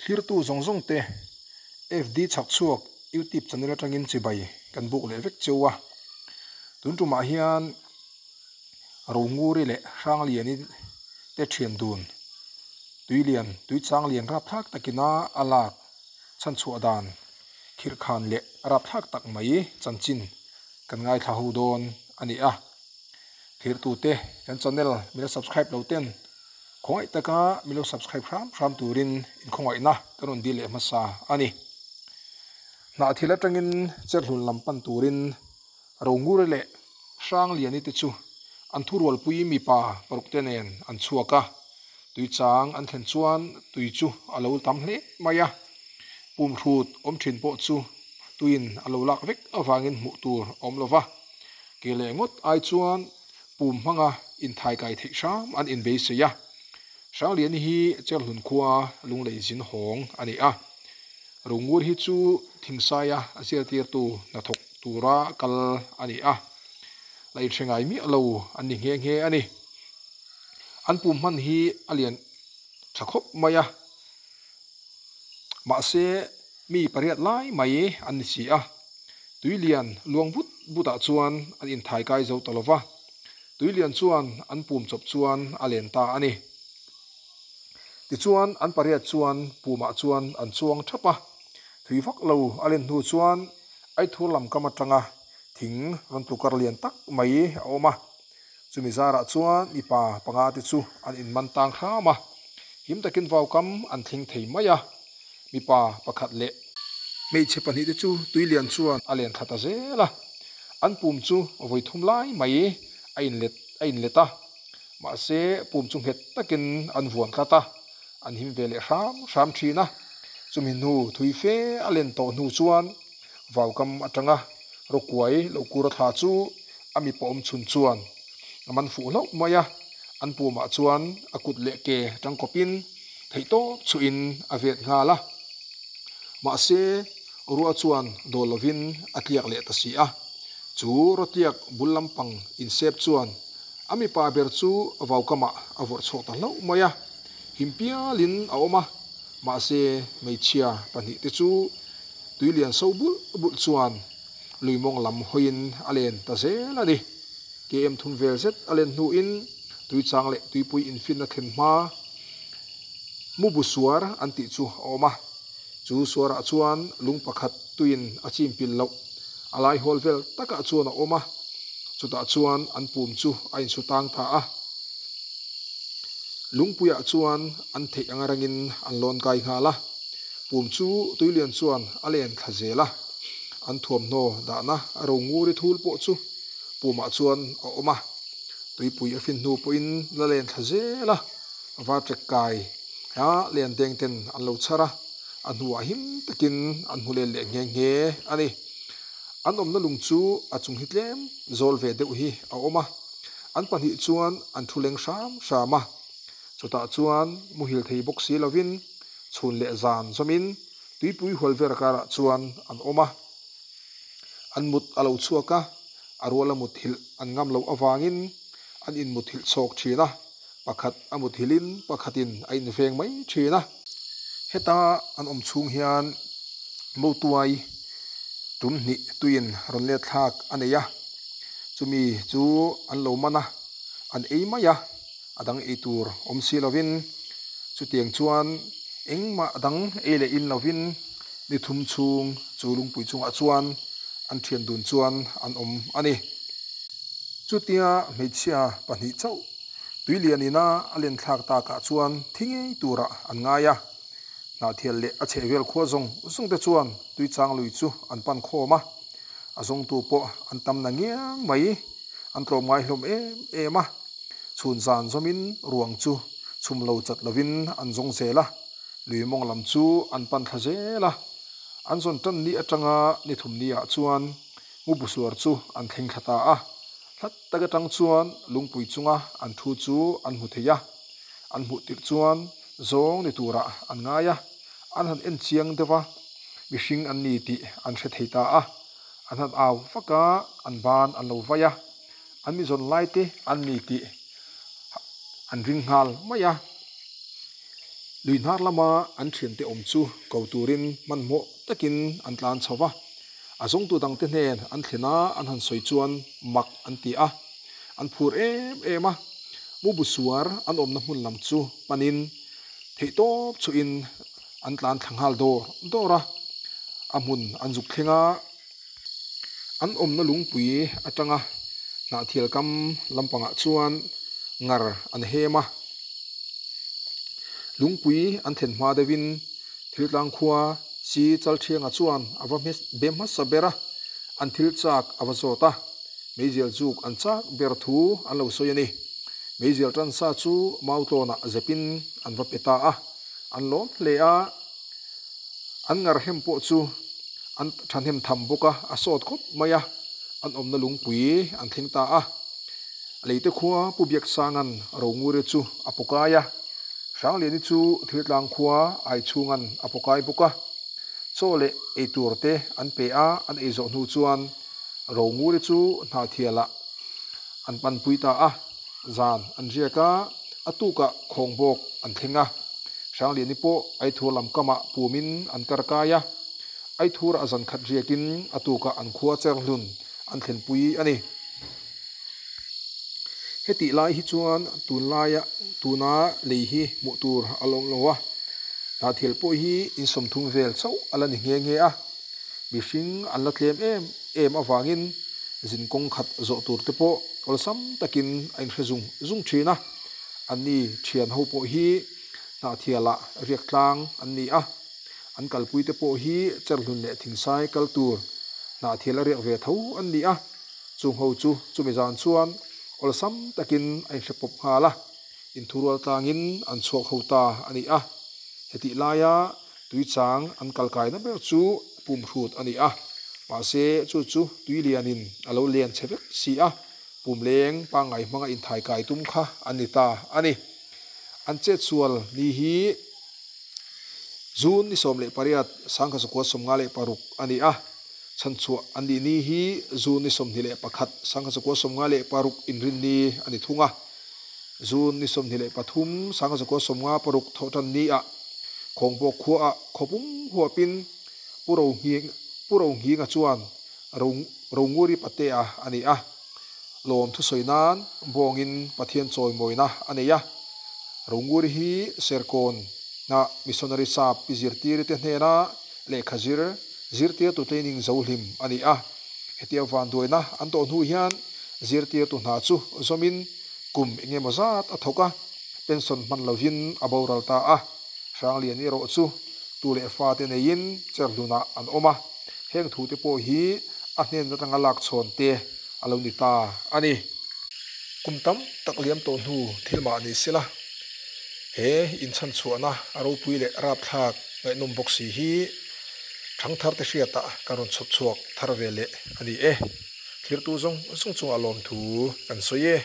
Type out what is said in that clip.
Thlirtu zawng zawng te FD chhakchhuak YouTube channel atangin chibai kan buk leh vek cheu a. Tun tumah hian Ronguri leh Hrangliani te thian dun Tuilian Tuichanglian rapthlak takina a lak chhanchhuah dan khirhkhan leh rapthlak tak mai chanchin kan ngaithla ho dawn a ni a. Thirtute kan channel min la subscribe lo ten khawngaih taka min lo subscribe hram hram turin inkhawngaihna kan rawn dil leh hmasa a ni. Hnah thil atangin cherhlun lam pan turin Rongure leh Hrangliani te chu an thurualpui mipa paruk te nen an chhuak a, tui chang an thlen chuan tui chu a lo tam hle mai a, pumhrut awm thin pawh chu tuiin a lo lak vek avangin hmuh tur a awm lo va, ke leh ngawt ai chuan pum hmanga inthai kai theih hram an inbeisei a. Hrangliani hi Cherhlun khua Lunglei zin hawng a ni a, Rungur hi chu thingsaia a zirtirtu hnathawk tura kal a ni a, la inhre ngai miah lo an ni nghe nghe a ni. An pum hman hi a lian tha khawp mai a, mahse mi pariat lai mai an ni si a, tui lian luang but butah chuan an inthai kai zo ta lo va, tui lian chuan an pum chawp chuan a len ta a ni. Tichuan an pariat chuan pumah chuan an chuang thap a, thui vak lo a len hnu chuan Aithur lam kam atanga thing rawn tlukar lian tak mai a awm a, chumi zarah chuan mipa panga te chu an inman tang hram a, him takin vaukam an thleng thei mai a, mipa pakhat leh hmeichhe pahnih te chu tuilian chuan a len thla ta zel a, an pum chu vawi thum lai mai a inlet a inlet a. Mahse, pum chu nghet takin an vuan tlat a, an him ve leh hram hram thin a. Chumi hnu thui fe a len tawh hnu chuan vaukam atanga rawkuai lo kur a thla chu a mipa awm chhun chuan a man fuh hlauh mai a, an pumah chuan a kut leh ke tangkawpin theihtawp chhuhin a vet nghal a. Mahse, ruah chuan dawl lovin a tliak leh ta si a, chu rawtliak bul lampang insep chuan A mipa ber chu vaukamah a vawrh chhuak ta hlauh mai a, him pialin a awm a, mahse hmeichhia pahnih te chu tuilian so bulh bulh chuan lui mawng lam hawiin a len ta zel a ni. KM thum vel zet a len hnuin tuichang leh tuipui infinna thlen hma mubu suar an tih chu a awm a, chu suarah chuan lung pakhat tuiin a chim pil loh a lai hawl vel takah chuan a awm a, chutah chuan an pum chu a insu tang ta a. Lungpuiah chuan an theih anga rangin an lawn kai nghal a, pum chu tuilian chuan a len thla zel a, an thuamhnaw dahna a ro nguri thul pawh chu pumah chuan a awm a, tuipui a fin hnu pawhin la len thla zel a, varṭek kai a len deng ten an lo chhar a. A hnuah him takin an hmu let leh nghe nghe a ni. An awmna lung chu a chung hi tlem zawl ve deuh hi a awm a, an pahnih chuan an thu leng hram hram a. Chutah chuan muhil thei bawk si lovin chhun leh zan zawmin tuipui hual ver karah chuan an awm a. An mut a lo chhuak a, a ruala muthilh an ngam loh avangin an inmuthilh chhawk thin a. Pakhat a muthilhin pakhatin a inveng mai thin a. Heta an awm chhung hian Motuai tum hnih tuiin rawn let thlak a nei a, chumi chu an lo man a, an ei mai a, a dang ei tur awm si lovin chutiang chuan engmah dang ei leh in lovin ni thum chhung chu lungpui chungah chuan an thian dun chuan an awm a ni. Chutia hmeichhia pahnih chauh Tuilian ina a len thlak takah chuan thi ngei turah an ngai a. Hnahthial leh a chhehvel khua zawng zawng te chuan Tuichang lui chu an pan khawm a, a zawngtu pawh an tam na ngiang mai. An tlawm ngai hlawm em em a, chhun zan zawmin ruang chu chhum lo chat lovin an zawng zel a, lui mawng lam chu an pan thla zel a. An zawn tan ni atanga ni thum ni ah chuan Mubusuar chu an thleng thla ta a. Hlat tak atang chuan lungpui chunga an thu chu an hmu thei a, an hmuh tirh chuan zawng ni turah an ngai a, an han en chiang deuh a, mihring an ni tih an hre thei ta a, an han au vak a, an ban an lo vai a, an mi zawn lai te an ni tih an ring nghal mai a. Lui hnar lama an thiante awm chu ko turin hmanhmawh takin an tlan chho va. A zawngtu dangte hnen an thlen a, an han sawi chuan mak an ti a, an phur em em a. Mubu suar an awmna hmun lam chu panin theihtawp chhuin an tlan thla nghal dawr dawr a, a hmun an zuk thleng a. An awmna lungpui atanga hnahthial kam lampangah chuan ngar an hem a. Lungpui an thlen hma deuhin Thiltlang khua si Chalthianga chuan a va be hmasa ber a, an thil chak a va zawt a, meizial zuk an chak ber thu an lo sawi a ni. Meizial tansa chu Mautlawnah zepin an va pe ta a, an lawm hle a, an ngar hem pawh chu an thahnem tham bawk a, a sawt khawp mai a, an awmna lungpui an thleng ta a. Leite khua Pu Biaksanga'n Rongure chu a pawkai a, Hrangliani chu Thiltlang khua Aichhunga'n a pawkai bawk a. Chaw leh eitur te an pe a, an ei zawh hnu chuan Rongure chu Hnahthialah an panpui ta a, zan an riak a, a tukah khawngbawk an thleng a. Hrangliani pawh Aithur lam kamah pumin an kar kai a, Aithurah zan khat riakin a tukah an khua Cherhlun an thlenpui a ni. Hetih lai hi chuan tunlaia tuna lei hi hmuh tur a lawm lo a, hnahthial pawh hi in 30 vel chauh a la ni nghe nghe a, mihring an la tlem em em avangin zin kawng khat zawh tur te pawh awlsam takin a inhre zung zung thin a, anni thian ho pawh hi hnahthialah riak tlang an ni a, an kalpui te pawh hi cherhlun leh thingsai kal tur hnahthial a riak ve tho an ni a. Chung ho chu chumi zan chuan awlsam takin a inhre pawp nghal a, inthurual tlangin an chhuak ho ta a ni a. Hetih laia tuichang an kal kaina ber chu pumhrut a ni a, mahse chu chu tui lianin a lo lian chhe vek si a, pumleng pangngai hmanga inthai kai tum kha an ni ta a ni. An chetsual ni hi June ni 18, 1956 a ni a. Chhanchhuah an nih ni hi June ni 21, 1956 inrinni a ni thung a. June ni 23, 1956 thawhtan ni ah Khawngbawk khua ah khawpum huapin Pu Rohnging Pu Rohnghinga chuan Ronguri Patea a ni a. Lawm thusawi nan bawngin Pathian chawimawina a nei a. Ronguri hi Serkawn ah Missionary Sap i zirtir te hnena lehkha zir Zirtirtu training zo hlim a ni a, hetia vanduaina an tawh hnu hian zirtirtu hna chu zawmin kum eng emaw zat a thawk a, pension hman lovin a boral ta a. Hranglian erawh chu tu leh fate neiin cherhlunah an awm a, heng thute pawh hi a hnen atanga lak chhawn te a lo ni ta a ni. Kum tam tak liam tawh hnu thil mah ni sela, he inchhanchhuahna a ropui leh rapthlak ngaihnawm bawk si hi thangthar te hriatah kan rawn chhawp chhuak thar ve leh a ni e. Thirtu zawng zawng chungah lawmthu kan sawi e.